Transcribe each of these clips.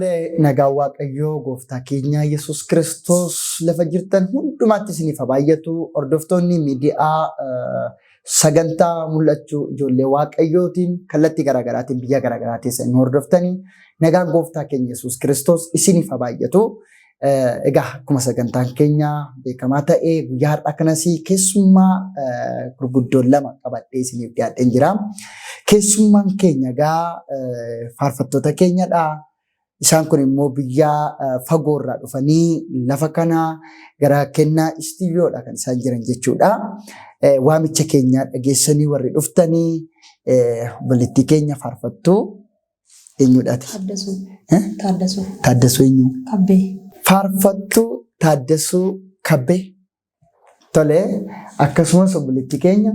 Tole, nagaan Waaqayyoo gooftaa keenya Yesuus Kiristoos lafa jirtan hundumaatti isiniif haa baay'atu. Hordoftoonni miidiyaa sagantaa mul'achuu ijoollee Waaqayyootiin kallattii garaagaraatiin biyya garaagaraa keessa inni hordoftanii nagaan gooftaa keenya Yesuus Kiristoos isiniif haa baay'atu. Egaa akkuma sagantaan keenya beekamaa ta'e guyyaa har'aa kanas keessummaa gurguddoon lama qabadhee isiniif dhiyaadheen jira. Keessummaan keenya egaa faarfattoota keenyadha. Isaan kun immoo biyya fagoorraa dhufanii lafa kana gara kennaa istiidiyoodha kan isaan jiran jechuudha. Waamicha keenya dhageessanii warri dhuftanii obboleettii keenya faarfattuu eenyudhaati? Taaddasuu. Eh? Taaddasuu. Taaddasuu eenyu? Kabbee. Faarfattuu Taaddasuu Kabbee. Tole, akkasumas obboleettii keenya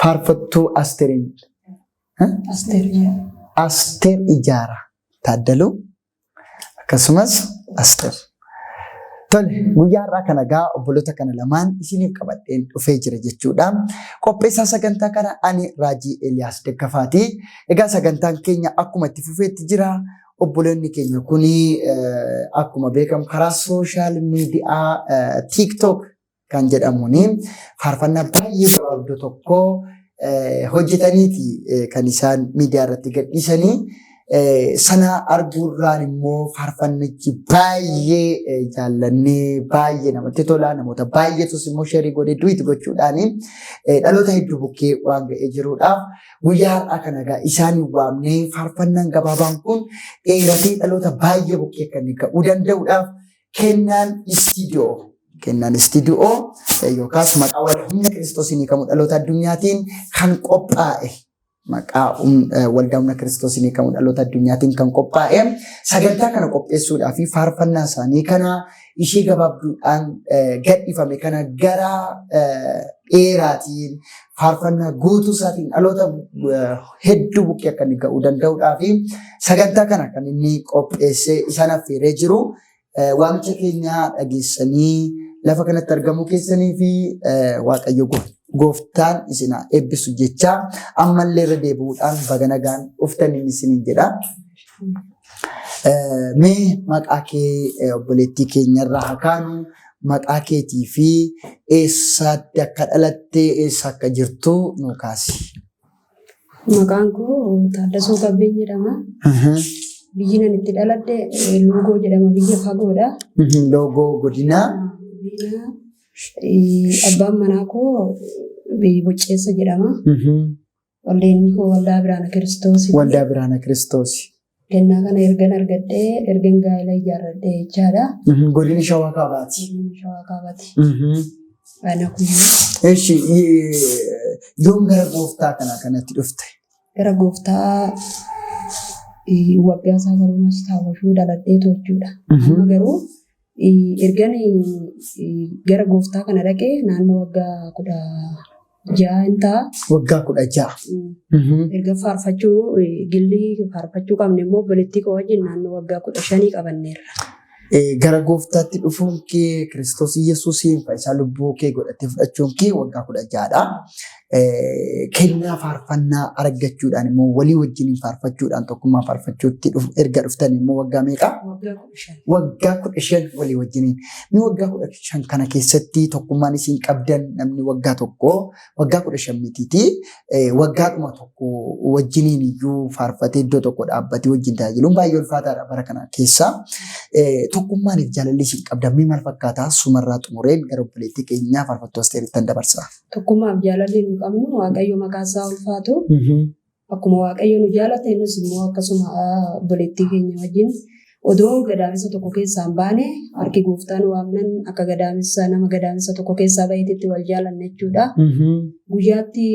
faarfattuu Asteer eenyu? Eh? Asteer. Asteer Ijaara Taaddaluu. Akkasumas Asteer. Tole, guyyaa har'aa kana egaa obboloota kana lamaan isiniif qabadheen dhufee jira jechuudha. Qopheessaa sagantaa kana ani Raajii Eeliyaas Daggafaati. Egaa sagantaan keenya akkuma itti fufeetti jira. Obboloonni keenya kun akkuma beekamu karaa sooshaal miidiyaa TikTok kan jedhamuun faarfannaa baay'ee gabaabduu tokko hojjetaniiti kan isaan miidiyaa irratti gadhiisanii. Sana arguurraan immoo faarfannichi baay'ee jaallannee baay'ee namatti tola. Namoota baay'eetus immoo sheerii godhee duwit gochuudhaan dhaloota hedduu bukkee waan ga'ee jiruudhaaf guyyaa har'aa kana egaa isaan waamnee faarfannaan gabaabaan kun dheeratee dhaloota baay'ee bukkee kan ga'uu danda'uudhaaf Kennaan istiidiyoo Kennaan istiidiyoo yookaas maqaa waldaa humna Kiristoosiin hiikamu dhaloota addunyaatiin kan qophaa'e, maqaa waldaa humna Kiristoosiin hiikamu dhaloota addunyaatiin kan qophaa'e sagantaa kana qopheessuudhaa fi faarfannaa isaanii kana ishee gabaabduudhaan gadhiifame kana gara dheeraatiin faarfannaa guutuu isaatiin dhaloota hedduu bukkee akka inni ga'uu danda'uudhaa fi sagantaa kana kan inni qopheessee isaan affeeree jiru. Waamicha keenya dhageessanii lafa kanatti argamuu keessanii fi Waaqayyo gooftaan isin haa eebbisu jechaa ammallee irra deebi'uudhaan baga nagaan dhuftanii isiniin jedha. Mee maqaa kee obboleettii keenyarraa haa kaanu, maqaa keetii fi eessaatti akka dhalatte, eessa akka jirtu nuu kaasi. Maqaan koo Taaddasuu Kabbeen jedhama. Biyyi nan itti dhaladhe Luugoo jedhama, biyya fagoodha. Loogoo godinaa. Godina abbaan manaa koo Bocceessa jedhama. Waldeenni koo Waldaa Biraana Kiristoos. Waldaa Biraana Kiristoos. Kennaa kana ergan argadhee, ergan gaa'ela ijaarradhee jechaadha. Godina Shawaa Kaabaati. Godina Shawaa Kaabaati. Ana kun Eshi, yoom gara gooftaa kana kanatti dhufte? Gara gooftaa waggaa isaa garuu taawwashuu dhaladheetu jechuudha. Amma garuu ergan gara gooftaa kana dhaqee naannoo waggaa 16 hin ta'a. Waggaa 16. Erga faarfachuu gillii faarfachuu qabne immoo obboleettii koo wajjin naannoo waggaa 15 qabanneerra. Gara gooftaatti dhufuun kee, Kiristoos Yesuusiin fayyisaa lubbuu kee godhattee fudhachuun kee waggaa 16dha. Kennaa faarfannaa argachuudhaan immoo walii wajjin faarfachuudhaan tokkummaa faarfachuutti erga dhuftan immoo waggaa meeqa? Waggaa 15. Waggaa 15 walii wajjiniin. Mee waggaa 15 kana keessatti tokkummaan isin qabdan, namni waggaa tokko, waggaa 15 mitiiti, waggaadhuma tokko wajjiniin iyyuu faarfatee iddoo tokko dhaabbatee wajjin tajaajiluun baay'ee ulfaataadha bara kana keessa. Tokkummaaniif jaalalli isin qabdan mee maal fakkaataa? Sumarraa xumureen gara obboleettii keenyaa faarfattuu Asteerittan dabarsa. Tokkummaaf jaalalli nu qabnu, Waaqayyo maqaa isaa ulfaatu. Akkuma Waaqayyo nu jaalate nus immoo akkasuma obboleettii keenya wajjin odoo gadaamessa tokko keessaa hin baane harki gooftaa nu waamnan akka gadaamessa nama gadaamessa tokko keessaa baheetitti wal jaalanna jechuudha. Guyyaatti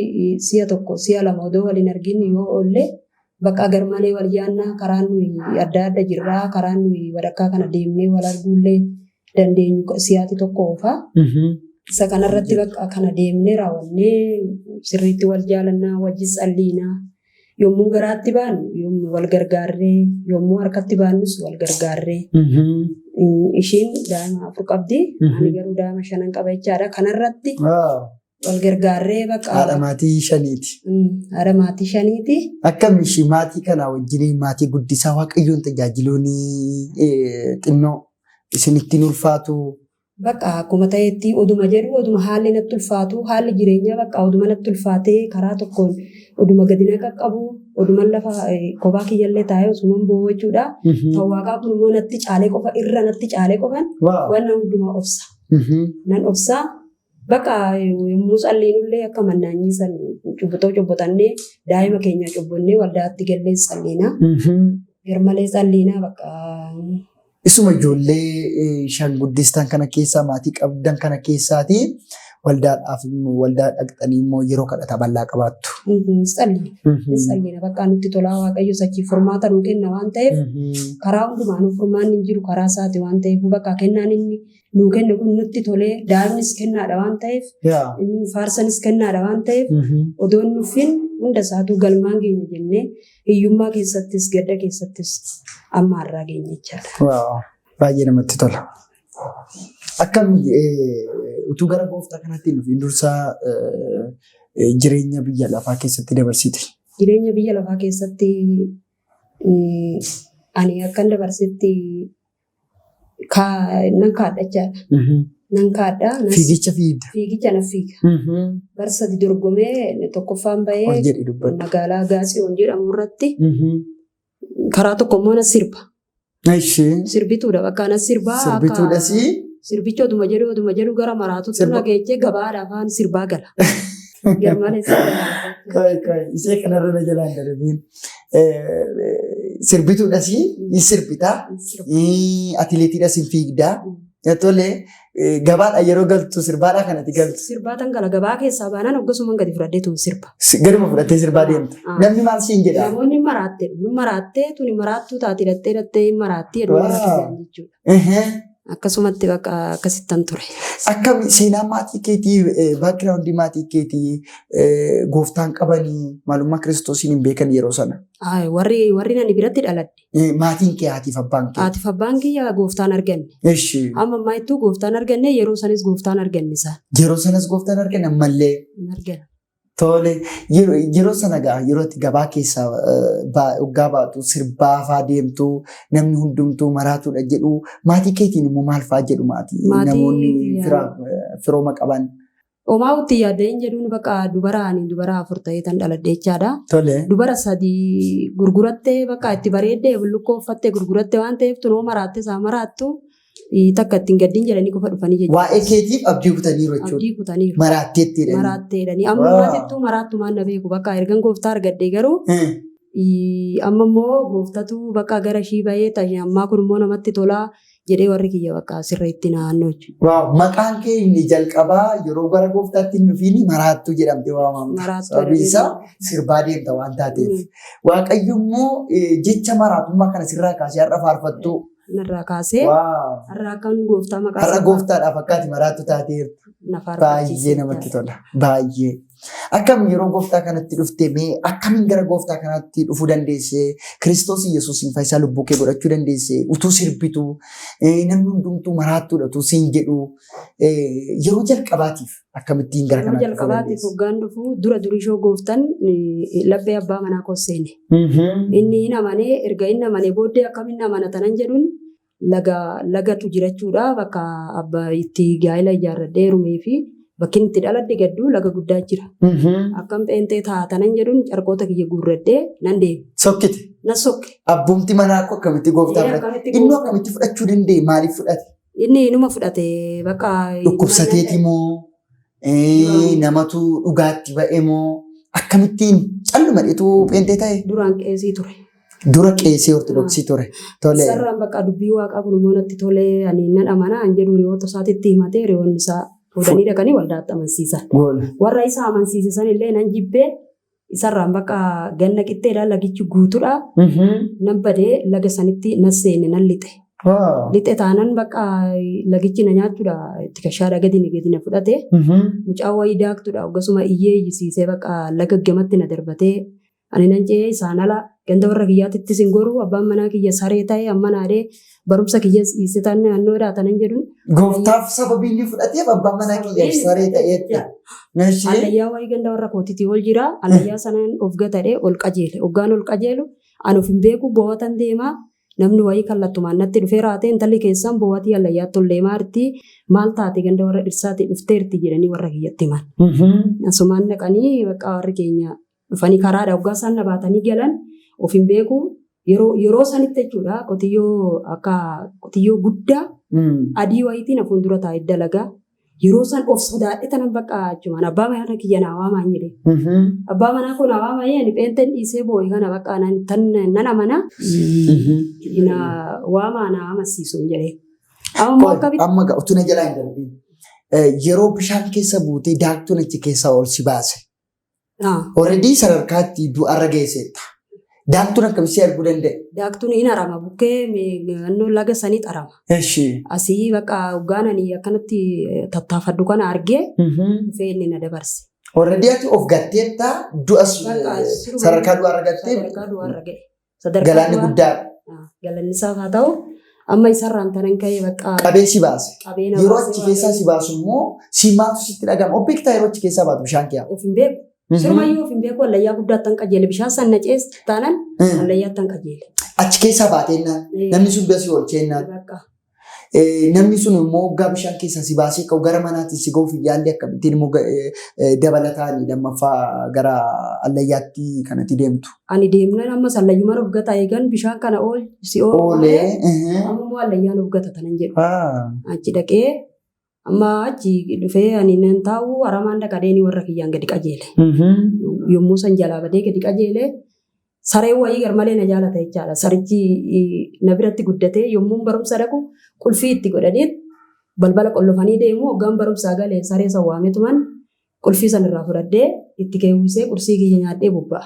si'a tokko si'a lama odoo wal hin argin yoo oolle bakka garmalee wal yaanna. Karaan nuyi adda adda jirraa, karaan nuyi walakkaa kana deemnee wal arguullee dandeenyu si'aati tokko oofa. Isa kanarratti bakka kana deemnee raawwannee sirriitti wal jaalannaa, wajjin tsalliinaa. Yommuu garaatti baannu yommuu wal gargaarree, yommuu harkatti baannus wal gargaarree. Ishiin daa'ima afur qabdi. Ani garuu daa'ima shanan qaba jechaadha. Kanarratti Wal gargaarree bakka. Haadha maatii shaniiti. Haadha maatii shaniiti. Akkam ishii maatii kanaa wajjin maatii guddisaa Waaqayyoon tajaajiluun xinnoo isinittiin ulfaatu. Bakka akkuma ta'etti oduma jedhu oduma haalli natti ulfaatu, haalli jireenyaa bakka oduma natti ulfaatee, karaa tokkoon oduma gadi na qaqqabu, oduma lafa kophaa kiyyallee taa'ee osuman boo'u jechuudha. Kan Waaqaa kun immoo natti caalee qofa, irra natti caalee qofan waan hundumaa obsa. Nan obsaa. Bakka yommuu tsalliinullee akka mannaanyii san cubbutoo cubbutannee, daa'ima keenya cubbannee waldaatti gallee tsalliinaa. Garmalee tsalliinaa bakka. Isuma ijoollee shan guddistan kana keessaa, maatii qabdan kana keessaati, waldaadhaaf waldaa dhaqxanii immoo yeroo kadhata bal'aa qabaattu. Tsalliina. Tsalliina bakka nutti tolaa, Waaqayyo achii furmaata nuu kenna waan ta'eef, karaa hundumaanuu furmaanni hin jiru karaa isaati waan ta'eef, bakka kennaan inni nuu kenne kun nutti tolee, daa'imnis kennaadha waan ta'eef, faarsanis kennaadha waan ta'eef, odoon nuffin hunda isaatu galmaan keenya jennee hiyyummaa keessattis gadda keessattis amma har'aa keenya jechaadha. Wow! Baay'ee namatti tola. Akkam utuu gara gooftaa kanatti hin dhufin dursaa jireenya biyya lafaa keessatti dabarsite? Jireenya biyya lafaa keessatti ani akkan dabarsetti nan kaadhachaadha. Nan kaadha. Fiigicha fiigda. Fiigicha na fiiga. Bar sadi dorgomee tokkoffaan Ol bahee jedhi dubbadhu. magaalaa Gaasiyoon jedhamu irratti, karaa tokko immoo na sirba. Sirbituudha bakka na sirbaa. Sirbituudhas. Sirbicha oduma jedhu gara maraatutti na geechee gabaadha afaan sirbaa gala. Garmalee sirbaa. Kai kai ishee kanarra na jalaan darbiin. Sirbituudhas hin sirbitaa. Atileetiidhas hin fiigdaa. Tole, gabaadha yeroo galtu sirbaadhaa kanatti galtu. Sirbaatan gala, gabaa keessaa baanaan hoggasuma gadi fudhadhee tun sirba. Gaduma fudhattee sirbaa deemta. Namni maal siin jedha? Namoonni maraatte, maraattee tuni maraattuu taati, hidhattee hidhattee hin maraatti jedhu jechuudha. Akkasumatti bakka akkasittan ture. Akkam seenaa maatii keetii, background maatii keetii, gooftaan qabanii maalummaa Kiristoosiin hin beekan yeroo sana? Warri nani biratti dhaladhe. Maatiin kee, haatiif abbaan kee? Haatiif abbaan kiyya gooftaan arganne. Amma ammaa ittuu gooftaan arganne, yeroo sanis gooftaan arganne isaan. Yeroo sanas gooftaan arganne, ammallee. Hin argan. Tole, yeroo sana gaa yeroo itti gabaa keessa waggaa baatu sirbaa faa deemtu, namni hundumtuu maraatuudha jedhu, maatii keetiin immoo maal faa jedhu maatii namoonni firooma qaban? Homaa itti yaadda hin jedhuun, bakka dubara ani dubara afur ta'ee tan dhaladhe jechaadha. Dubara sadii gurgurattee, bakka itti bareeddee bullukkoo uffattee gurgurattee waan ta'eef, tunoo maraatte isaa maraattu takka ittiin gaddiin jedhanii qofa dhufanii jechuudha. Waa'ee keetiif abdii kutaniiru jechuudha. Abdii kutaniiru. Maraatteetti jedhanii. Maraatteedhanii. Amma maatittuu maraattumaan na beeku, bakka ergan gooftaa argadhe garuu amma immoo gooftatu bakka gara ishii bahee ta'e, ammaa kun immoo namatti tolaa jedhee warri kiyya bakka sirreetti naannoo jechuudha. Wow! Maqaan kee inni jalqabaa yeroo gara gooftaatti hin dhufiin maraattuu jedhamte waamamta. Maraattuu. Sababiin isaa sirbaa deemta waan taateef. Waaqayyo immoo jecha maraatummaa kana sirraa kaasee har'a faarfattuu. Narraa kaasee har'a akkan gooftaa maqaa Har'a gooftaadhaaf akkaati maraattu taateertu. na faarfachiise. Baay'ee namatti tola. Baay'ee. Akkam yeroo gooftaa kanatti dhufte, mee akkamiin gara gooftaa kanatti dhufuu dandeesse? Kiristoos Yesuusiin fayyisaa lubbuu kee godhachuu dandeesse? Utuu sirbitu, namni hundumtuu maraattuudha utuu siin jedhu, yeroo jalqabaatiif akkamittiin gara Yeroo kanaatti dhufuu jalqabaatiif dandeesse? hoggaan dhufu dura durishoo gooftaan laphee abbaa manaa koo seene. Inni hin amanee, erga inni amanee booddee akkamiin amanatanan jedhuun, lagatu jirachuudha, bakka abbaa itti gaa'ela ijaarradhee heerumee fi bakki inni itti dhaladhe gadduu laga guddaa jira. Akkam pheenxee taatanan jedhuun carqoota kiyya guurradhee nan deeme. Sokkite. Na sokke. Abbumti manaa koo akkamitti gooftaa fudhate? Akkamitti Inni akkamitti fudhachuu danda'e? Maaliif fudhate? Inni inuma fudhate bakka. Dhukkubsateeti moo? Namatu dhugaatti ba'e moo? Akkamittiin calluma dheetu pheenxee ta'e? Duraan qeesii ture. Dura qeesii Ortodoksii ture. Tole. Sarraan bakka dubbii Waaqaa kun immoo natti tolee, ani nan amana an jedhu hiriyoota isaatitti himatee, hiriyoonni isaa fuudhanii dhaqanii waldaatti amansiisan. Gool. Warra isa amansiise san illee nan jibbee, isarraan bakka ganna qixxeedha, lagichi guutuudha. Nan badee laga sanitti nan seene, nan lixe. Lixe taanan bakka lagichi na nyaachuudha itti kashaadha, gadi na gadi na fudhate. Mucaa wayii daaktuudha, akkasuma iyyee iyyisiisee bakka laga gamatti na darbatee. Ani nan ce'ee isaan ala ganda warra kiyyaatittis hin goru abbaan manaa kiyya saree ta'e amma naadhee barumsa kiyyas dhiise tan naannoodhaa tanan jedhuun. Gooftaaf sababii inni fudhateef abbaan manaa kiyyaaf saree ta'eetti. Ishee. Allayyaa wayii ganda warra kootiitii ol jira. Allayyaa sanaan of gatadhee ol qajeele. Hoggaan ol qajeelu ani of hin beeku bo'atan deemaa. Namni wayii kallattumaan natti dhufee raatee intalli keessan bo'atii allayyaatti ol deemaa jirti. Maal taate ganda warra dhirsaatii dhufteerti jedhanii warra kiyyatti himan. Asumaan dhaqanii bakka warri keenya dhufanii karaadha hoggaa isaan na baatanii galan of hin beeku. Yeroo sanitti jechuudha qotiyyoo akka qotiyyoo guddaa adii wayiitiin fuuldura taa'ee dalagaa. Yeroo san of sodaadhe tanan bakka achumaan abbaa manaa kiyya naa waamaa hin jedhe. Abbaa manaa kun naa waamaa ani pheenxeen dhiisee boo'e kana bakka nan amana. Na waamaa na amansiisu hin jedhe. Amma akka Amma ga'a utuu na jalaa hin darbiin. Yeroo bishaan keessa buutee daaktuun achi keessaa ol si baase. Already sadarkaa itti du'arra geesseetta. Daaktuun akkamitti si arguu danda'e? Daaktuun hin arama bukkee naannoo laga sanii xarama. Eshi. Asii bakka hoggaan ani akkanatti tattaafadhu kana argee dhufee inni na dabarse. Already ati of gatteetta du'a Bakka siruma- sadarkaa du'arra gattee Sadarkaa du'arra ga'e. Sadarkaa galaanni du'aa- guddaa Galanni isaaf haa ta'u amma isarraan tanan ka'ee bakka qabee si baase. qabee na Yeroo baasee achi keessaa si baasu immoo si maaltu sitti dhaga'ama? Of beektaa yeroo achi keessaa baatu bishaan kee? Of hin beeku. Sirumayyuu of hin beeku allayyaa guddaatti tan qajeele bishaan san na cees taanan allayyaatti tan qajeele. Achi keessaa baateennaan namni sun du'a si oolcheennaan Bakka namni sun immoo hoggaa bishaan keessaa si baasee ka'u gara manaatti si ga'uuf yaalli akkamittiin immoo dabalataan lammaffaa gara allayyaatti kanatti deemtu. Ani deemnan ammas allayyumaan of gata eegan bishaan kana ool si Oolee. Amma immoo allayyaan of gata tanan jedhu. Achi dhaqee amma achi dhufee ani nan taa'u aramaan dhaqadheeni warra kiyyaan gadi qajeele. Yommuu san jalaa badee gadi qajeele sareen wayii garmalee na jaalata jechaadha. Sarichi na biratti guddatee yommuu barumsa dhaqu qulfii itti godhanii balbala qollofanii deemu hoggaan barumsaa galee saree san waametuman qulfii san irraa fudhadhee itti keewwisee qursii kiyya nyaadhee bobba'a.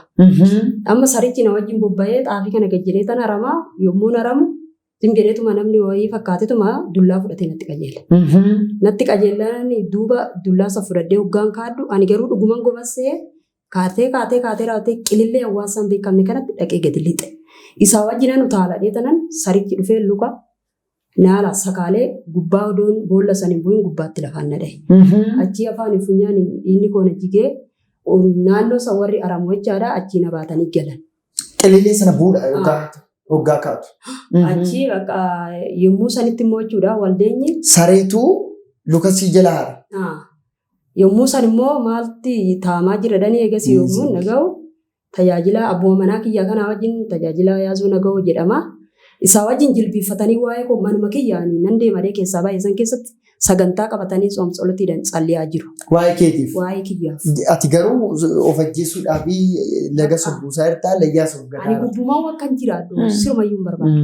Amma sarichi na wajjin bobba'ee xaafii kana gad jedhee tan haramaa yommuu haramu zim jedheetuma namni wayii fakkaatetuma dullaa fudhatee natti qajeele. Natti qajeelaan duuba dullaa san fudhadhee hoggaan kaadhu ani garuu dhuguman gobassee kaatee kaatee kaatee raawwatee qilillee hawaasaan beekamne kanatti dhaqee gadi lixe. Isaa wajjin utaaladhee tanan sarichi dhufee luka naala sakaalee gubbaa odoon boolla san hin bu'in gubbaatti lafaan na dhahe. Achii afaan funyaan inni koona jigee naannoo san warri aramu jechaadha achii na baatanii galan. Qilillee sana bu'uudha hoggaa kaatu. Achii bakka yommuu sanitti immoo jechuudha waldeenyi. Sareetu luka si jala hara. Yommuu san immoo maalti taamaa jira dhanii eegas yommuu naga'u tajaajila abbuma manaa kiyyaa kanaa wajjin tajaajila yaasuu naga'u jedhama. Isaa wajjin jilbiiffatanii waa'ee koo manuma kiyyaanii nan deemadee keessaa baay'ee san keessatti sagantaa qabatanii tsoomtsolotiidhaan calliyaa jiru. Waa'ee keetiif. Waa'ee kiyyaaf. Ati garuu of ajjeesuudhaaf laga sobbuusaa jirtaa layyaa Ani sobgataa. gubbumaa akkan jiraadhu sirumayyuu hin barbaadu.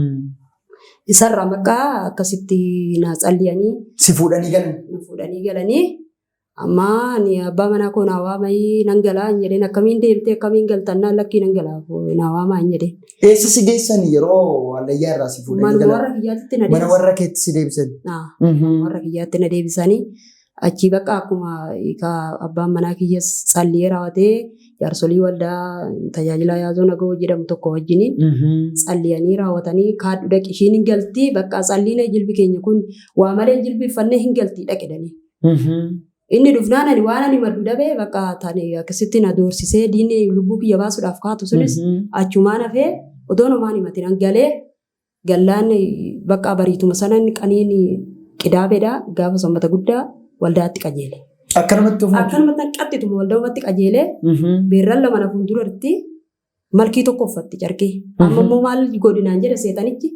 Isarraa maqaa akkasitti naa calliyanii Si fuudhanii galan. na fuudhanii galanii amma ani abbaa manaa koo naa waamayii nan galaa hin jedheen akkamiin deemtee akkamiin galtan naan lakkii nan galaa naa waamaa hin jedheen. Eessa si geessan yeroo allayyaa irraa si fuudhanii Manuma galan? warra kiyyaatti na Mana deebisan. warra keetti si deebisan. Warra kiyyaatti na deebisanii achii bakka akkuma hiikaa abbaan manaa kiyyas calliyee raawwatee jaarsolii waldaa tajaajila yaazoo nagoo jedhamu tokko wajjiniin calliyanii raawwatanii kaadhu dhaqi ishiin hin galtii bakka calliin jilbi keenya kun waa malee jilbiffannee hin galtii dhaqedhanii. Inni dhufnaan ani waan ani maddu dhabee bakka tani akkasitti na doorsisee diinni lubbuu kiyya baasuudhaaf kaatu sunis achumaan hafee odoon homaan himatin an galee gallaan bakka bariituma sanan qaniin qidaabeedha gaafa sanbata guddaa waldaatti qajeele. Akkanumatti of Akkanumatti qaxxituma waldaatti qajeelee beerran lama na fuulduratti malkii tokko uffatti carqii. Amma immoo maal godhinaan jedhe seexanichi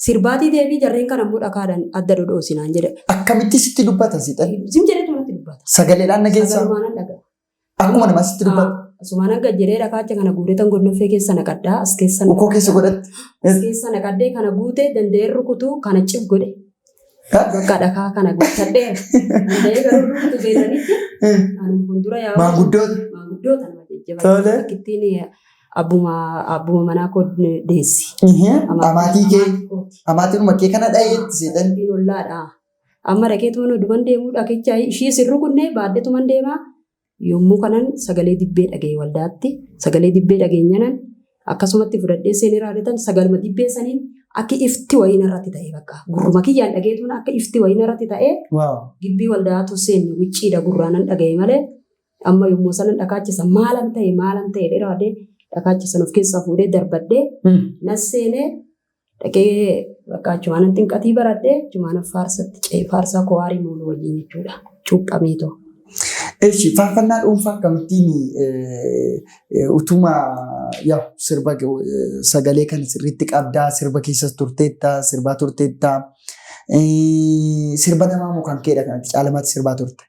sirbaatii deebii jarreen kana immoo dhakaadhaan adda dhodhoosinaan jedhe. Akkamitti sitti dubbata siixan? Zim jedheetu natti dubbata. Sagaleedhaan nageessaa? Sagalumaan dhaga'a. Akkuma namaa sitti dubbata. Asumaan hanga jedhee dhakaacha kana guuteetan gonnoffee keessa naqadhaa as keessa Ukoo keessa godhatte. as keessa naqadhee kana guutee danda'ee rukutuu kana cif godhe. Bakka dhakaa kana guuttadhee danda'ee garuu rukutu seetanitti anuma fuuldura yaa'u. Maanguddoota. Maanguddoota nama jajjabaa. Tole. Akkittiin abbuma manaa koo deessi. Amaatii kee amaatiinuma kee kana dhaheetti seexan. Ittiin ollaadha. Amma dhaqeetuma nu duban deemuu dhaqicha ishii sin rukunnee baadheetuman deemaa. Yommuu kanan sagalee dibbee dhaga'e waldaatti. Sagalee dibbee dhageenyanan akkasumatti fudhadhee seenee raadatan sagaluma dibbee saniin akka ifti wayii narratti ta'e bakka. Gurruma kiyyaan dhageetuun akka ifti wayii narratti ta'e gibbii waldaatu seenne wicciidha gurraanan dhaga'e malee amma yommuu sanan dhakaachisa maalan ta'e maalan ta'e dheeraadee dhakaachisan of keessaa fuudhee darbadhee nas seenee dhaqee bakka achumaanan xinqatii baradhee achumaanan faarsatti ce'e faarsaa kowaarii muuluu wajjin jechuudha. Cuuphameetoo. Eshi faarfannaa dhuunfaa akkamittiin utuma yaa sirba sagalee kan sirriitti qabdaa sirba keessas turteetta sirbaa turteetta sirba namaa moo kan keedha kanatti caalmaatti sirbaa turte?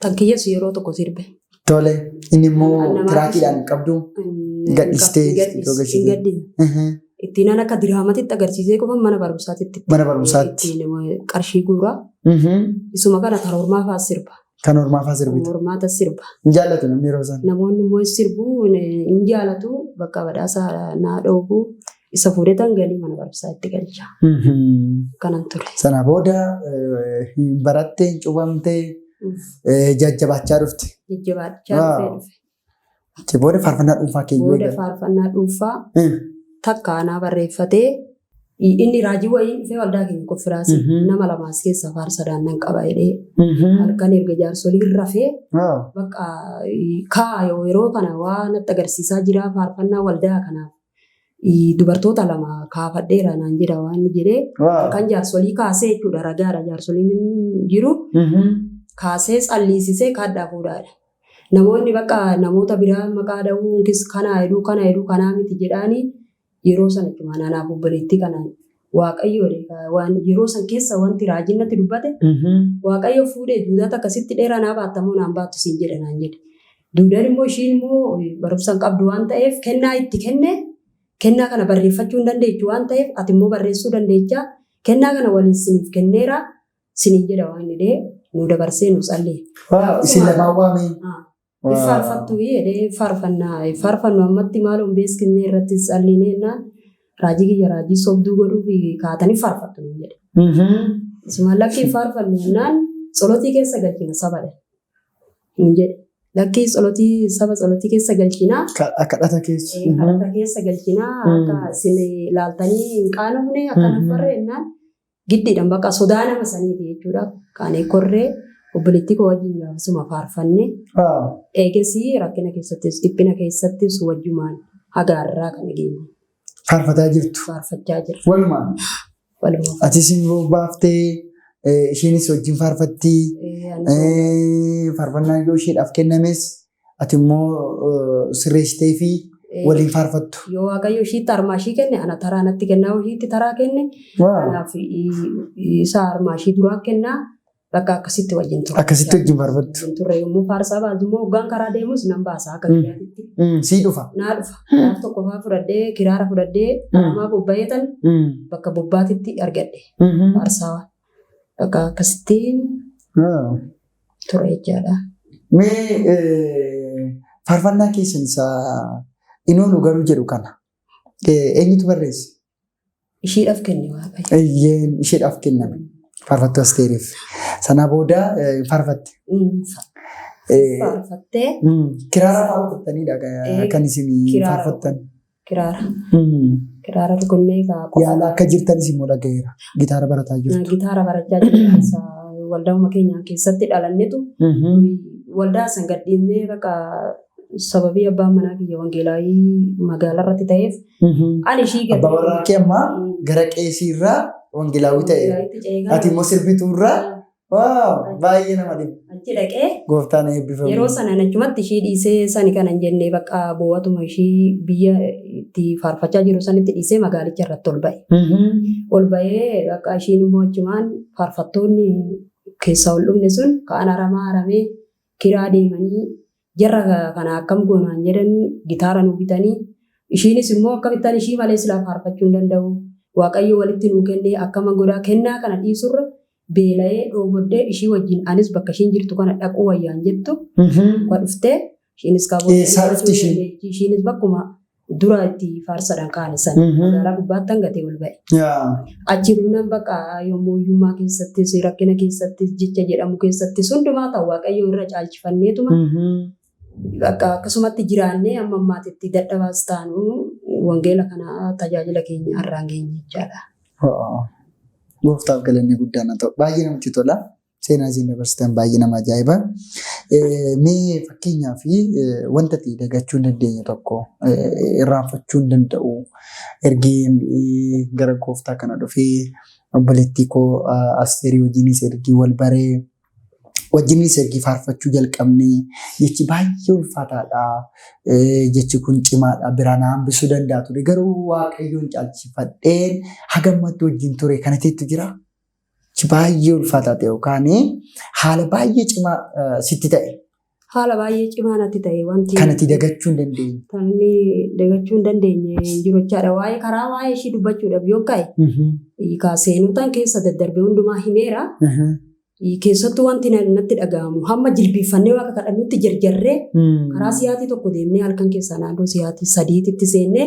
Kan kiyyas yeroo tokko sirbe. Tole inni immoo tiraakiidhaan qabdu gadhiistee Hin gadhiisne. Ittiin akka diraamatitti agarsiisee qofa mana barumsaatti. Mana barumsaatti. Ittiin qarshii guuraa. Isuma kana kan ormaa fa'aa sirba. Kan ormaa fa'aa sirbita. Ormaata sirba. Hin jaallatu namni yeroo sana. Namoonni immoo sirbuu hin jaalatu bakka badhaasa naa dhoobu isa fuudhetan galii mana barumsaa itti galcha. Kanan ture. Sana booda hin barattee hin cuuphamtee jajjabaachaa dhufte. Jajjabaachaa dhufee dhufe. Achi booda faarfannaa dhuunfaa keeyyuu Booda faarfannaa dhuunfaa takka anaa barreeffatee inni raajii wayii dhufee waldaa keenya konfiraasii nama lamaas keessa faarsadaan nan qaba jedhee halkan erga jaarsoliin rafee bakka kaa yeroo kana waa natti agarsiisaa jira faarfannaa waldaa kanaaf dubartoota lama kaafadheera naan jedha waan inni jedhee halkan jaarsolii kaasee jechuudha ragaadha jaarsoliin jiru kaasee tsalliisisee kaadhaa fuudhaadha. Namoonni bakka namoota biraa maqaa dha'uu kana jedhuu kana jedhuu kanaa miti jedhaanii yeroo sana jechuudha anaaf obboleettii kanaan Waaqayyo waan yeroo san keessa wanti raajiin natti dubbate Waaqayyo fuudhee duudata akkasitti dheeraa naa baattamoo naan baattu siin jedha naan jedhe. Duudaan immoo ishiin immoo barumsa hin qabdu waan ta'eef kennaa itti kenne kennaa kana barreeffachuu hin dandeechu waan ta'eef ati immoo barreessuu dandeecha kennaa kana waliin siniif kenneera siniin jedha waan jedhee nu dabarsee nu tsallee. Isin lamaan waamee. Faarfattu jedhee faarfannaa faarfannu ammatti maaloon beeksisnee irratti tsalliinee jennaan raajii kiyya raajii sobduu godhuuf kaatanii faarfattu nuun jedhe. Isuma lakkii faarfannu jennaan tsolotii keessa galchina sabadha nuun jedhe. Lakkii tsolotii saba tsolotii keessa galchina. Kadhata keessa. Kadhata keessa galchina akka isin ilaaltanii hin qaanofne akka nafarre jennaan giddiidhaan bakka sodaa nama saniiti jechuudha. Kaanee korree obboleettii koo wajjin gaafasuma faarfanne eegesii rakkina keessattis dhiphina keessattis wajjumaan haga har'aa kana geenye. Faarfataa jirtu. Faarfachaa jirra. Walumaan. Walumaan. Atis immoo baaftee isheenis wajjin faarfatti. Faarfannaa yoo isheedhaaf kennames ati immoo sirreessitee fi waliin faarfattu. Yoo Waaqayyo ishiitti harmaa ishii kenne ana taraa natti kennaa ishiitti taraa kenne. Kanaaf isa harmaa ishii duraa kennaa bakka akkasitti wajjin turre. Akkasitti wajjin faarfattu. Wajjin turre yommuu faarsaa baasu immoo hoggaan karaa deemus nan baasa akka kiyyaatitti. Sii dhufa. Naa dhufa. Gaaf tokko faa fudhadhee kiraara fudhadhee harmaa bobba'eetan bakka bobbaatitti argadhe. Faarsaa bakka akkasitti ture jechaadha. Mee faarfannaa keessan isa inoonu garuu jedhu kana eenyutu barreesse? Ishiidhaaf kenne Waaqayyo. Isheedhaaf kenname. Faarfattuu Asteeriif. Sana booda faarfatte. Faarfattee. Kiraara faarfattanidha kan isin faarfattan. Kiraara. Kiraara rukunnee Yaala akka jirtanis immoo dhagaheera. Gitaara barataa jirtu. Gitaara barachaa jirtu. Waldauma keenya keessatti dhalannetu waldaa san gadhiisnee bakka sababii abbaan manaa kiyya wangeelaayii magaalaa irratti ta'eef ani ishii gadi. Abbaa warraa kee ammaa gara qeesii irraa wangeelaawii ta'e. Ati immoo sirbituu irraa baay'ee nama dhiba. Achi dhaqee Gooftaan eebbifamu. Yeroo sana achumatti ishii dhiisee sani kana hin jennee bakka bo'atuma ishii biyya itti faarfachaa jiru sanitti dhiisee magaalicha irratti ol ba'e. Ol ba'ee bakka ishiin immoo achumaan faarfattoonni keessaa ol dhufne sun kaan haramaa haramee kiraa deemanii jarra kana akkam goonaan jedhan gitaara nu bitanii ishiinis immoo akka bittan ishii malee silaa faarfachuu hin danda'u. Waaqayyo walitti nuu kennee akkama godhaa kennaa kana dhiisurra beela'ee dhoobodhee ishii wajjin anis bakka ishiin jirtu kana dhaquu wayyaan jettu kwa dhuftee ishiinis Eessaa dhufti ishiin? Ishiinis bakkuma dura itti faarsadhaan kaane sana magaalaa gubbaatti hangatee ol ba'e. Achi dhufnaan bakka yommuu hiyyummaa keessattis rakkina keessattis jecha jedhamu keessattis hundumaa ta'u Waaqayyo irra caalchifanneetuma Bakka akkasumatti jiraannee amma ammaatitti dadhabaas taanu wangeela kana tajaajila keenya har'aan geenye jechaadha. Gooftaaf galanni guddaan haa ta'u. Baay'ee namatti tola. Seenaa isin dabarsitan baay'ee nama ajaa'iba. Mee fakkeenyaaf wanta ati dagachuu hin dandeenye tokko irraanfachuu hin danda'u. Ergi gara gooftaa kana dhufee obboleettii koo Asteerii wajjinis ergi wal baree wajjinis ergi faarfachuu jalqabnee jechi baay'ee ulfaataadha. Jechi kun cimaadha. Biraa na hambisuu danda'a ture. Garuu Waaqayyoon caalchifadheen haga ammatti wajjin ture kana teettu jira. Jechi baay'ee ulfaataa ta'e yookaan haala baay'ee cimaa sitti ta'e. Haala baay'ee cimaa natti ta'e wanti. Kan ati dagachuu hin dandeenye. Kan inni dagachuu hin dandeenye hin jiru jechaadha. Waa'ee karaa waa'ee ishii dubbachuudhaaf yoo ka'e seenuutaan keessa daddarbee hundumaa himeera. Keessattuu wanti natti dhaga'amu hamma jilbiiffannee waaqa kadhannutti jarjarree karaa siyaatii tokko deemnee halkan keessaa naannoo siyaatii sadiititti seennee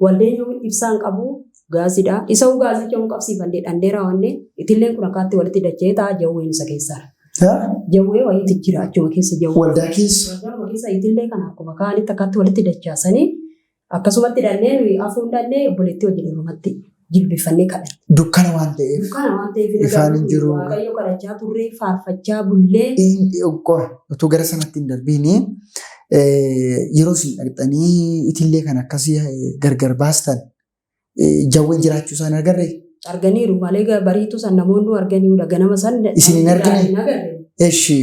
waldeen yoo ibsaan qabu gaasidha. Isa gaasicha hin qabsiifannee dhandhee raawwannee itilleen kun akkaatti walitti dacha'ee ta'a jawween isa keessaa. Jawwee wayiitu jira achuma keessa jawwee. Waldaa keessa. Waldaa keessa itillee kana akkuma kaanitti akkaatti walitti dachaasanii akkasumatti dhannee nuyi afuun dhannee obboleettii wajjin irrumatti jilbiffannee kadhanne. Dukkana waan ta'eef. Dukkana waan ta'eef Ifaan hin jiru. Waaqayyo kadhachaa turree faarfachaa bullee. Utuu gara sanatti hin darbiini yeroo isin dhaqxanii itillee kan akkasii gargar baastan jawween jiraachuu isaan agarree? Arganiiru malee bariitu san namoonni arganiiru ganama san. Isin hin argine? Eshi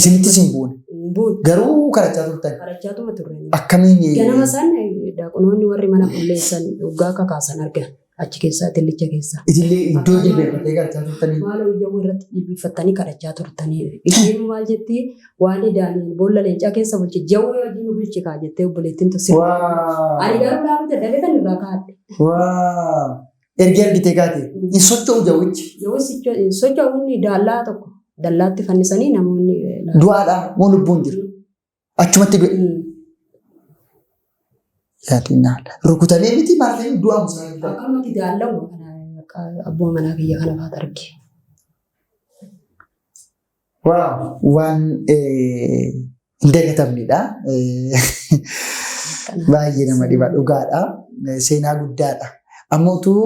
isinittis hin buune. Garuu kadhachaa turtan. Kadhachaatuma turre. Akkamiin? Ganama san daaqonoonni warri mana qulleessan dhugaa kakaasan argan achi keessaa itillicha keessaa. Itillee iddoo jilbeeffattee kadhachaa turtanii? Maaloo ijawwee irratti jilbeeffattanii kadhachaa turtanii. Isheen maal jetti waan Daani'el boolla leencaa keessa bulche jawwee wajjin nu bulche kaa jettee obboleettiin tossi. Ani garuu laaluu dadhabee kan irraa kaa'adhe. Ergi argitee kaate hin socho'u jawwichi. Jawwichi hin socho'u inni daallaa tokko dallaatti fannisanii namoonni. Du'aadha moo lubbuun jiru? Achumatti du'e. Yaadinaa rukutamee miti maal ta'e du'aa musaa. Akkamatti daallawwa kana abbuma manaa kiyya kana faata arge. Waaw waan hin dagatamnedha. Baay'ee nama dhiba dhugaadha. Seenaa guddaadha. Amma utuu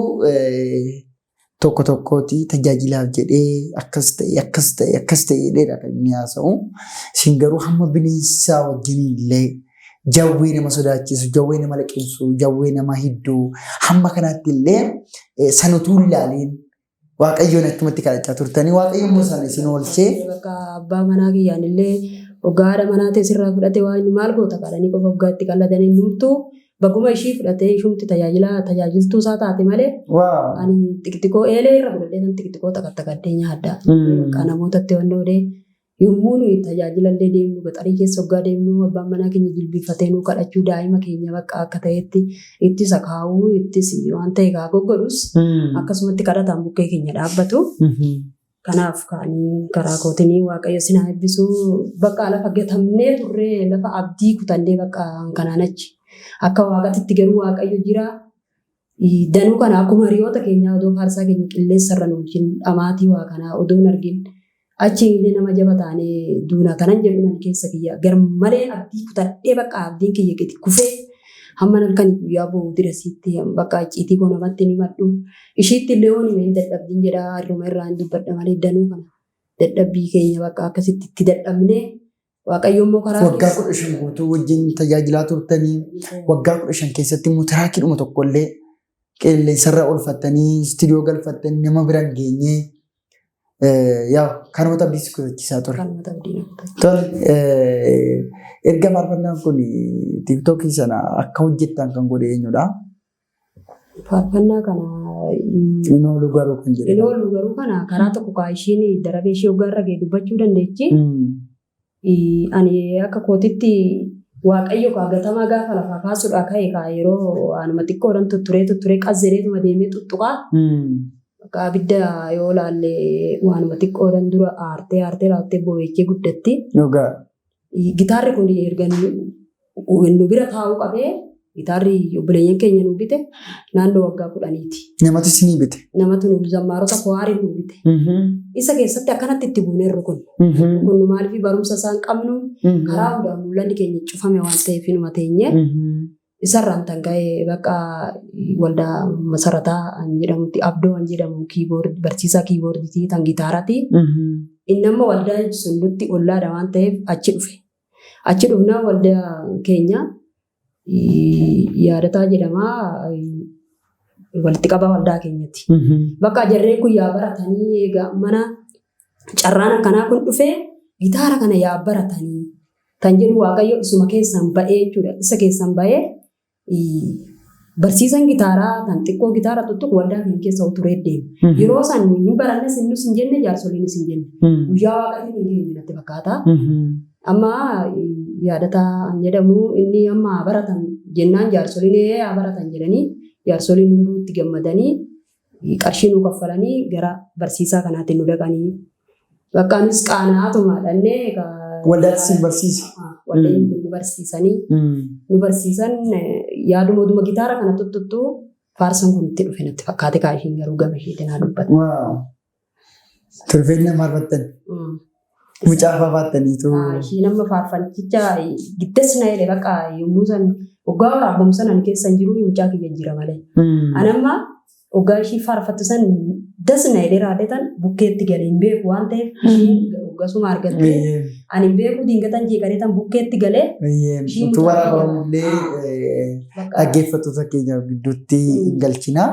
tokko tokkooti tajaajilaaf jedhee akkas ta'e akkas ta'e akkas ta'e jedheedha kan inni haasa'u. Isin garuu hamma bineensaa wajjin illee jawwee nama sodaachisu, jawwee nama liqimsu, jawwee nama hidduu hamma kanaatti illee san utuu hin ilaaliin Waaqayyoon achumatti kadhachaa turtanii Waaqayyo immoo sana isin oolchee. Bakka abbaa manaa kiyyaan illee hoggaa haadha manaa ta'e sirraa fudhate waan inni maal goota kadhanii qofa hoggaa itti qalladanii numtuu baguma ishii fudhatee ishumti tajaajila tajaajiltuu isaa taate malee ani xixiqqoo eelee irra fudhadhee kan xixiqqoo taqattaqadhee nyaadha. Bakka namootatti waan oodee yommuu nuyi tajaajila illee deemnu gaxarii keessa hoggaa deemnu abbaan manaa keenya jilbiifatee nu kadhachuu daa'ima keenya bakka akka ta'etti ittis akaawuu ittis waan ta'e kaa goggodhus akkasumatti kadhataan bukkee keenya dhaabbatu. Kanaaf kaanii karaa kootiin Waaqayyo sin haa eebbisu bakka lafa gatamnee turree lafa abdii kutannee bakka kanaan achi akka waaqatitti garuu Waaqayyo jira. Danuu kana akkuma hiriyoota keenyaa odoo faarsaa keenya qilleensarra nu wajjin dhamaatii waa kanaa odoo hin argin achi illee nama jaba taanee duuna kanan jedhu nan keessa kiyya garmalee abdii kutadhee bakka abdiin kiyya gadi kufee hamma halkan guyyaa boo'u dirasiitti bakka icciitii koo namatti ni madhu ishiitti illee hoon himeen dadhabbiin jedha har'uma irraa hin dubbadha malee danuu kana dadhabbii keenya bakka akkasitti itti dadhabnee Waaqayyo immoo karaa Waggaa 15 guutuu wajjin tajaajilaa turtanii waggaa 15 keessatti immoo tiraakiidhuma tokko illee qilleensarra oolfattanii istiidiyoo galfattanii nama bira hin geenye yaa kanuma abdii si kutachiisaa ture. Kanuma abdii na kutachiisa. Tole erga faarfannaan kun tiiktookii sana akka hojjettan kan godhe eenyudha? Faarfannaa kana Hin oolu garuu kan jedhu. Hin oolu garuu kana karaa tokko kaa ishiin darabee ishee hoggaa irra ga'e dubbachuu dandeechi. Ani akka kootitti Waaqayyo kaa gatamaa gaafa lafaa kaasuudhaa ka'e kaa yeroo anuma xiqqoodhaan tutturee tutturee qazzereetuma deemee tuttuqaa. Bakka abidda yoo laalle waanuma xiqqoodhaan dura aartee aartee laattee bobeechee guddatti. Dhugaa. Gitaarri kun erga nu bira taa'uu qabee Gitaarri obboleeyyan keenya nu bite naannoo waggaa 10ti. Namatu isinii bite. Namatu nu zammaarota kuwaarii nu bite. Isa keessatti akkanatti itti buunee rukunnu. Rukunnu maaliif barumsa isaan qabnu karaa hundaan mul'anni keenya cufame waan ta'eef hinuma teenye. Isarraan tan ka'e bakka waldaa masarataa an jedhamutti abdoo an jedhamu kiiboord barsiisaa kiiboorditii tan gitaaraati. Inni amma waldaa sun nutti ollaadha waan ta'eef achi dhufe. Achi dhufnaa waldaa keenya yaadataa jedhama walitti qabaa waldaa keenyati. Bakka jarreen kun yaa baratanii egaa mana carraan akkanaa kun dhufee gitaara kana yaa baratanii kan jedhu Waaqayyo isuma keessaan ba'ee jechuudha. Isa keessaan ba'ee barsiisan gitaaraa kan xiqqoo gitaara tuttuqu waldaa keenya keessa uturee deema. Yeroo san nuyi hin barannes nus hin jenne jaarsoliinis hin jenne. Guyyaa Waaqayyo hin geenye natti fakkaata. Amma yaadataa an jedhamu inni amma haa baratan jennaan jaarsoliin ee haa baratan jedhanii jaarsoliin hunduu itti gammadanii qarshii nu kaffalanii gara barsiisaa kanaatti nu dhaqanii. Bakka anis qaana'aatuma dhannee Waldaatti isin barsiise. Waldaan kun nu barsiisanii nu barsiisan yaaduma oduma gitaara kana tuttuqxu faarsan kun itti dhufe natti fakkaate kaa ishiin garuu gama isheetiin haa dubbatu. Wow. Turfeen nama faarfattan. Mucaa faarfattaniitu. Ishiin amma faarfanticha giddas na jedhe bakka yommuu san waggaa waraabbamu san ani keessa hin jiru mucaa kiyya jira malee. Ani amma waggaa ishii faarfattu san das na jedhee raadhetan bukkeetti galee hin beeku waan ta'eef ishiin waggasuma argattee ani hin beeku dingatan jeeqanee tan bukkeetti galee ishiin Utuu mucaa waraabamu illee bakka dhaggeeffattoota keenya gidduutti hin galchina.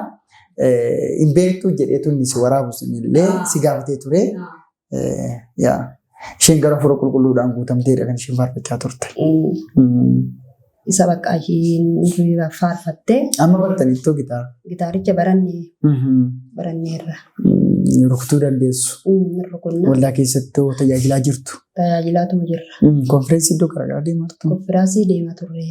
Hin beektu jedheetu inni si waraabu sunillee si gaafatee ture. Yaa isheen gara hafuura qulqulluudhaan guutamteedha kan isheen faarfachaa turte. Isa bakka ishiin faarfattee Amma bartaniittoo gitaara. Gitaaricha baranne baranneerra. Rukutuu dandeessu. Rukunna. Waldaa keessatti tajaajilaa jirtu. Tajaajilaatuma jirra. Konfireensii iddoo garaagaraa deemaa turtu. Konfiraansii deemaa turre.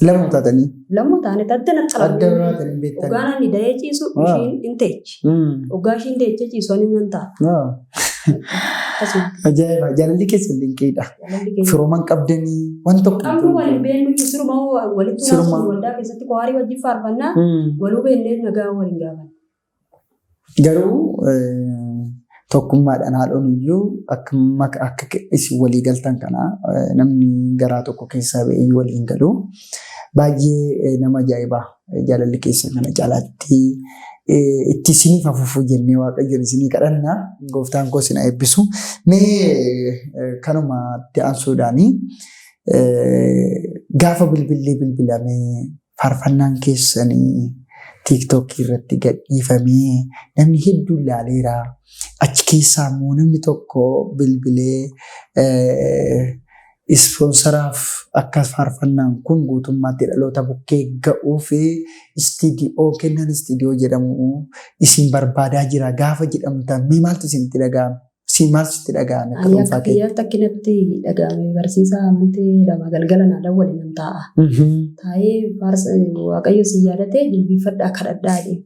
Lama taatanii. Lama taane adda Adda naxxalamne. baatanii beektan. Hoggaan ani da'ee ciisu ishiin hin teechi. Hoggaa ishiin teechee ciisu ani nan taa'a. Akkasuma. Ajaa'iba! Jaalalli keessan dinqiidha. Jaalalli keenya. Firooman qabdanii waan tokko. Qabnu waliin beeknu siruma walitti Siruma. naasuu waldaa keessatti kwaarii wajjin faarfannaa waluu beeknee nagaa waliin gaafanna. Garuu tokkummaadhaan haadhoon iyyuu akka akka isin walii galtan kana namni garaa tokko keessaa ba'ee waliin galu baay'ee nama ajaa'iba. Jaalalli keessan kana caalaatti itti isiniif hafuufuu jennee Waaqayyoon isinii kadhanna. Gooftaan koo isin haa eebbisu. Mee kanuma itti aansuudhaani gaafa bilbilli bilbilamee faarfannaan keessanii tiiktookii irratti gadhiifamee namni hedduun ilaaleera. Achi keessaa immoo namni tokko bilbilee ispoonsaraaf akka faarfannaan kun guutummaatti dhaloota bukkee ga'uu fi istiidiyoo kennan istiidiyoo jedhamu isin barbaadaa jira gaafa jedhamtan mee maaltu isinitti dhaga'ame? Si maaltu sitti dhaga'ame akka Ani akka dhuunfaa keetti? kiyyaatti akkinatti dhaga'ame barsiisaa amantee lama galgala naa dawwale nan taa'a. Taa'ee faarsa Waaqayyo si yaadatee jilbiifadhaa kadhadhaa jedhee.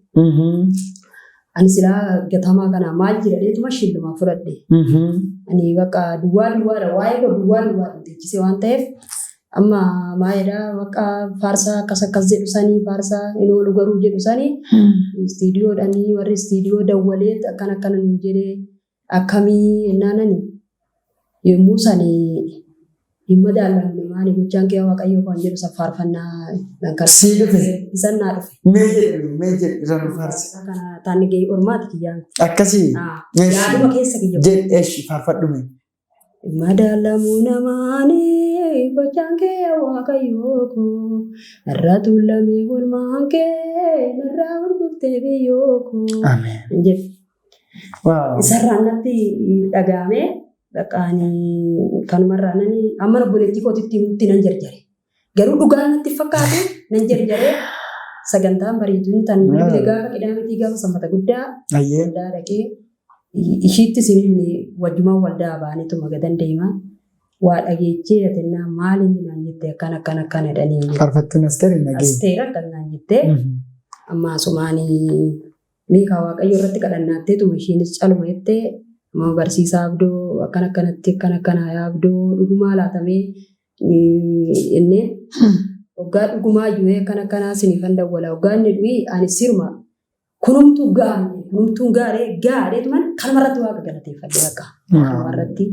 Ani silaa gatamaa kana maal jira dheetuma shillumaa fudhadhe. Ani bakka duwwaa duwwaadha waa'ee koo duwwaa duwwaadha teechise waan ta'eef amma maayidhaa bakka faarsaa akkas akkas jedhu sanii faarsaa hin oolu garuu jedhu sanii istiidiyoodhanii warri istiidiyoo dawwalee akkana akkana nu jedhee akkamii jennaanani yommuu sanii hin madaalamne maali gochaan kee Waaqayyoo kan jedhu san faarfannaa nan kan Sii dhufe. isan naa dhufe. Mee jedhu mee jedhu isa nu faarsi. Kana taanni gahee ormaati kiyyaan. Akkasii. Eeshi. Yaaduma keessa kiyya. Jedhi eeshi faarfadhu mee. Madaalamuu namaani gochaan kee Waaqayyoo koo narraa tuulamee olmaan kee narraa gurguftee biyyoo koo. Ameen. Jedhu. Waaw. Isarraan natti dhaga'ame bakka ani kanumarraa nani amma obboleettii kootitti himutti nan jarjare. Garuu dhugaa natti fakkaatu nan jarjare sagantaan bareeduun tan bilbile gaafa qidaamitii gaafa sanbata guddaa Ayyee. waldaa dhaqee ishiitti isin wajjumaan waldaa baaneetuma gadan deema. Waa dhageechee atennaa maal inni naan jette akkana akkana akkana jedhanii. Faarfattuun Asteer hin dhageenye. Asteer akkana naan jette. Amma asumaanii meeqa Waaqayyo irratti kadhannaatteetuma ishiinis caluma jettee amma barsiisaa abdoo akkana akkanatti akkana akkana yaa abdoo dhugumaa laatamee innee Waggaa dhugumaa iyyuu akkana akkanaa isiniifan dawwala. Waggaa inni du'i ani siruma kunumtuu gaariidha. Kunumtuun gaaree gaariidhuman kanumarratti waaqa galateeffadhe bakka. Kanumarratti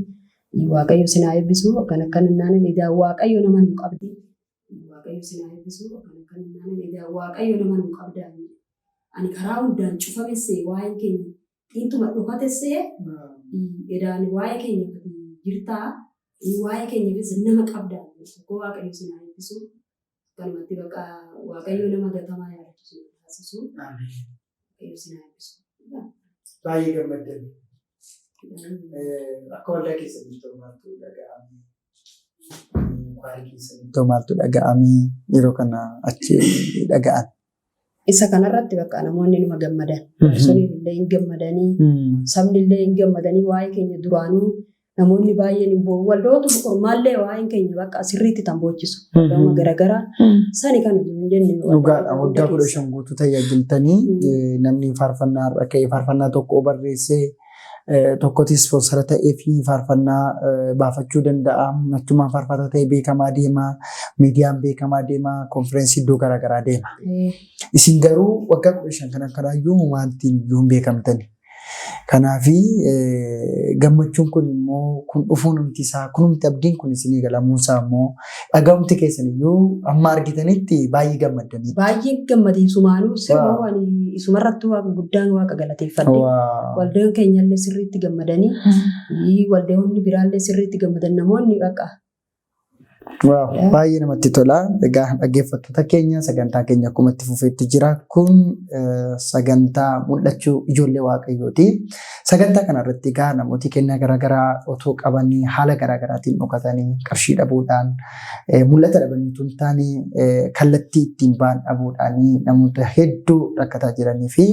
Waaqayyo isin haa eebbisu akkana akkana naan egaa Waaqayyo nama nu qabdi. Waaqayyo isin haa eebbisu akkana akkana naan egaa Waaqayyo nama nu qabda. Ani karaa hundaan cufamesse waa'een keenya xiintuma dhokatesse edaan waa'ee keenya jirtaa waa'ee keenyaafis nama qabda. Tokko Waaqayyo isin haa eebbisu. Akkanumatti bakka Waaqayyo nama gatamaa yaadatu isin haa taasisu. Waaqayyo isin haa eebbisu. Baay'ee gammaddan. Akka waldaa keessanii ta'u maaltu dhaga'ame? Kwaarii keessanii ta'u maaltu dhaga'ame? Yeroo kana achi dhaga'an. Isa kanarratti bakka namoonni numa gammadan. Suni illee hin gammadanii, sabni illee hin gammadanii waa'ee keenya duraanuu namoonni baay'een hin boo'u. Waldoota ormaallee waa'een keenya bakka sirriitti tan boochisu. Waldooma garaagaraa sani kan hin jenne. Dhugaadha. Waggaa 15 guutuu tajaajiltanii namni faarfannaa har'a ka'ee faarfannaa tokko barreessee tokkotti ispoonsara ta'ee fi faarfannaa baafachuu danda'a. Achumaan faarfataa ta'ee beekamaa deema. Miidiyaan beekamaa deema. Konfireensii iddoo garaagaraa deema. Isin garuu waggaa 15 kana kanaayyuu wanti iyyuu hin beekamtani. Kanaafi gammachuun kun immoo kun dhufuun isaa kunumti abdiin kun isinii galamuun isaa immoo dhaga'umti keessan iyyuu amma argitanitti baay'ee gammaddanii. Baay'ee gammadee isumaanuu sirba waan isumarrattuu waaqa guddaan waaqa galateeffadhe. Waldaan keenyallee sirriitti gammadanii waldoonni biraallee sirriitti gammadan namoonni bakka. Baay'ee namatti tola. Egaa dhaggeeffattoota keenya sagantaa keenya akkuma itti fufeetti jira. Kun sagantaa mul'achuu ijoollee Waaqayyooti. Sagantaa kanarratti egaa namooti kennaa garaagaraa otoo qabanii haala garaagaraatiin dhokatanii qarshii dhabuudhaan mul'ata dhabanii otoo hin taane kallattii ittiin ba'an dhabuudhaan namoota hedduu rakkataa jiranii fi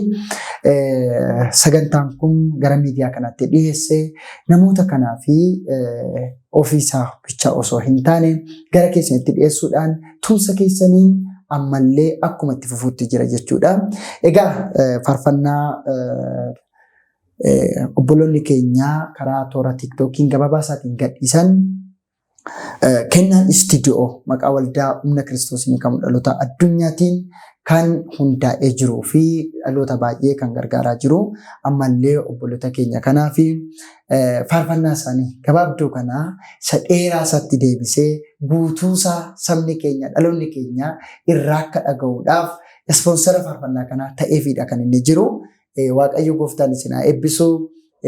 sagantaan kun gara miidiyaa kanaatti dhiyeesse namoota kanaa fi ofiisaa bichaa osoo hin taane gara keessanitti dhiyeessuudhaan tumsa keessanii ammallee akkuma itti fufuutti jira jechuudha. Egaa faarfannaa obboloonni keenyaa karaa toora tiiktookiin gabaabaa isaatiin gadhiisan kennaan istiidiyoo maqaa waldaa humna kiristoosiin kan dhaloota addunyaatiin kan hundaa'ee jiruu fi dhaloota baay'ee kan gargaaraa jiru ammallee obboloota keenya kanaa fi faarfannaa isaanii gabaabduu kanaa isa dheeraa isaatti deebisee guutuusaa sabni keenya dhaloonni keenya irraa akka dhaga'uudhaaf ispoonsara faarfannaa kanaa ta'eefidha kan inni jiru. Waaqayyo gooftaan isin haa eebbisu.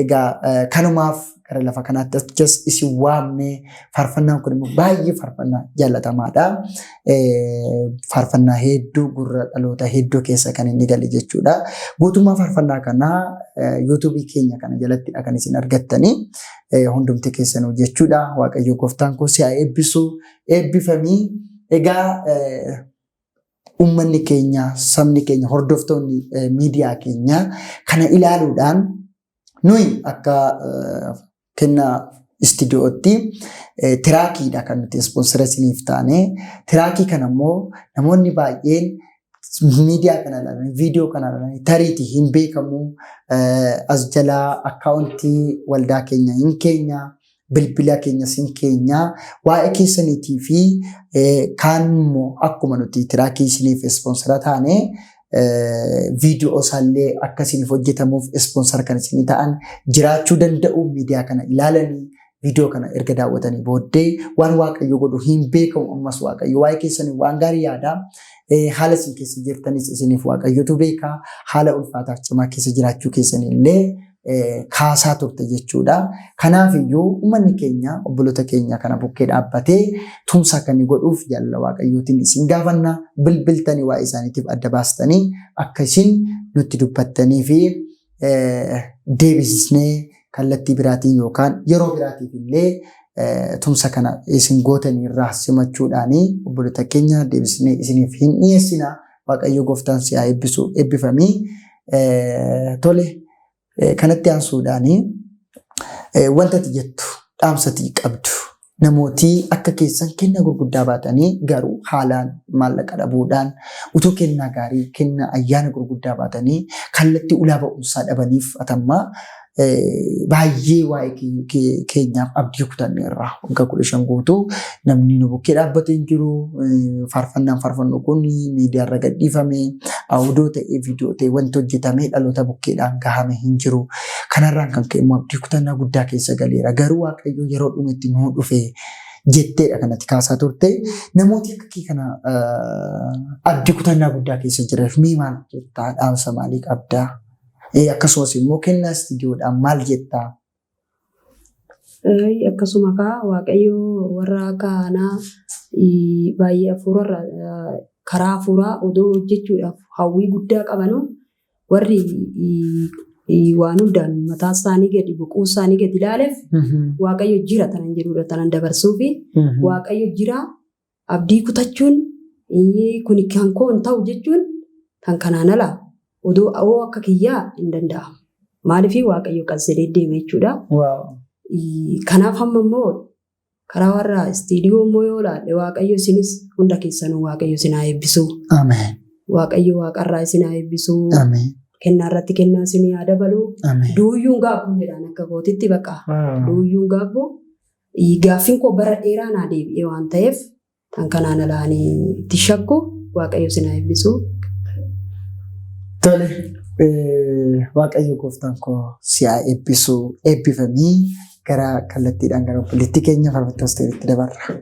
Egaa kanumaaf gara lafa kanaatti achas isin waamne faarfannaan kun immoo baay'ee faarfannaa jaallatamaadha. Faarfannaa hedduu gurra dhaloota hedduu keessa kan inni gale jechuudha. Guutummaa faarfannaa kanaa yuutuubii keenya kana jalattidha kan isin argattanii hundumti keessanuu jechuudha. Waaqayyo gooftaan koo si haa eebbisu. Eebbifamii. Egaa uummanni keenya, sabni keenya, hordoftoonni miidiyaa keenya kana ilaaluudhaan nuyi akka kennaa istiidiyootti tiraakiidha kan nuti ispoonsara isiniif taane. Tiraakii kana immoo namoonni baay'een miidiyaa kana ilaalanii, viidiyoo kana ilaalanii tariitii hin beekamu as jalaa akkaawuntii waldaa keenya hin keenya. Bilbila keenya sin keenya waa'ee keessaniitii fi kaan immoo akkuma nuti tiraakii isiniif ispoonsara taane viidiyoo isaallee akka isiniif hojjetamuuf ispoonsara kan isinii ta'an jiraachuu danda'u. Miidiyaa kana ilaalanii viidiyoo kana erga daawwatanii booddee waan Waaqayyo godhu hin beekamu. Ammas Waaqayyo waa'ee keessanii waan gaarii yaada. Haala isin keessa jirtanis isiniif Waaqayyotu beeka. Haala ulfaataaf cimaa keessa jiraachuu keessanillee kaasaa turte jechuudha. Kanaaf iyyuu uummanni keenya obboloota keenya kana bukkee dhaabbatee tumsa akka inni godhuuf jaalala Waaqayyootiin isin gaafanna. Bilbiltanii waa'ee isaaniitiif adda baastanii akka isin nutti dubbattanii fi deebisnee kallattii biraatiin yookaan yeroo biraatiif illee tumsa kana isin gootanii irraa simachuudhaan obboloota keenya deebisnee isiniif hin dhiyeessina. Waaqayyo gooftaan si haa eebbisu, eebbifamii. Tole, kanatti aansuudhaan wanta ati jettu dhaamsa ati qabdu namootii akka keessan kennaa gurguddaa baatanii garuu haalaan maallaqa dhabuudhaan utuu kennaa gaarii kennaa ayyaana gurguddaa baatanii kallattii ulaa ba'umsaa dhabaniif atammaa Baay'ee waa'ee keenyaaf abdii kutanneerra. Waggaa 15 guutuu namni nu bukkee dhaabbatee hin jiru. Faarfannaan faarfannu kun miidiyaarra gadhiifame, audio ta'ee viidiyoo ta'ee wanti hojjetamee dhaloota bukkeedhaan gahame hin jiru. Kanarraan kan ka'e immoo abdii kutannaa guddaa keessa galeera. Garuu Waaqayyo yeroo dhumetti nuu dhufe jetteedha kanatti kaasaa turte. Namooti akka kee kana abdii kutannaa guddaa keessa jiraniif mee maal jettaa? Dhaamsa maalii qabdaa? Akkasumas immoo kennaa istiidiyoodhaan maal jettaa? Akkasuma kaa Waaqayyo warra akka anaa baay'ee hafuurarra karaa hafuuraa odoo hojjechuudhaaf hawwii guddaa qabanu warri waan hundaan mataa isaanii gadi boquu isaanii gadi ilaaleef Waaqayyo jira tanan jedhudha tanan dabarsuu fi Waaqayyo jira abdii kutachuun kun kan koo hin ta'u jechuun kan kanaan ala odoo awoo akka kiyyaa hin danda'amu. Maaliif Waaqayyo qajeelee deema jechuudha. Kanaaf amma immoo karaa warra istiidiyoo immoo yoo ilaalle Waaqayyo isinis hunda keessanuu Waaqayyo isin haa eebbisu. Ameen. Waaqayyo waaqarraa isin haa eebbisu. Ameen. Kennaa irratti kennaa isin haa dabalu. Ameen. Duuyyuun gaabbu jedhaan akka kootitti baqa. Duuyyuun gaabbu gaaffiin koo bara dheeraa naa deebi'ee waan ta'eef kan kanaan alaanii itti shakku Waaqayyo isin haa eebbisu. Tole, Waaqayyo gooftaan koo si haa eebbisu, eebbifamii gara kallattiidhaan gara obboleettii keenya faarfattuu Asteeritti dabarra.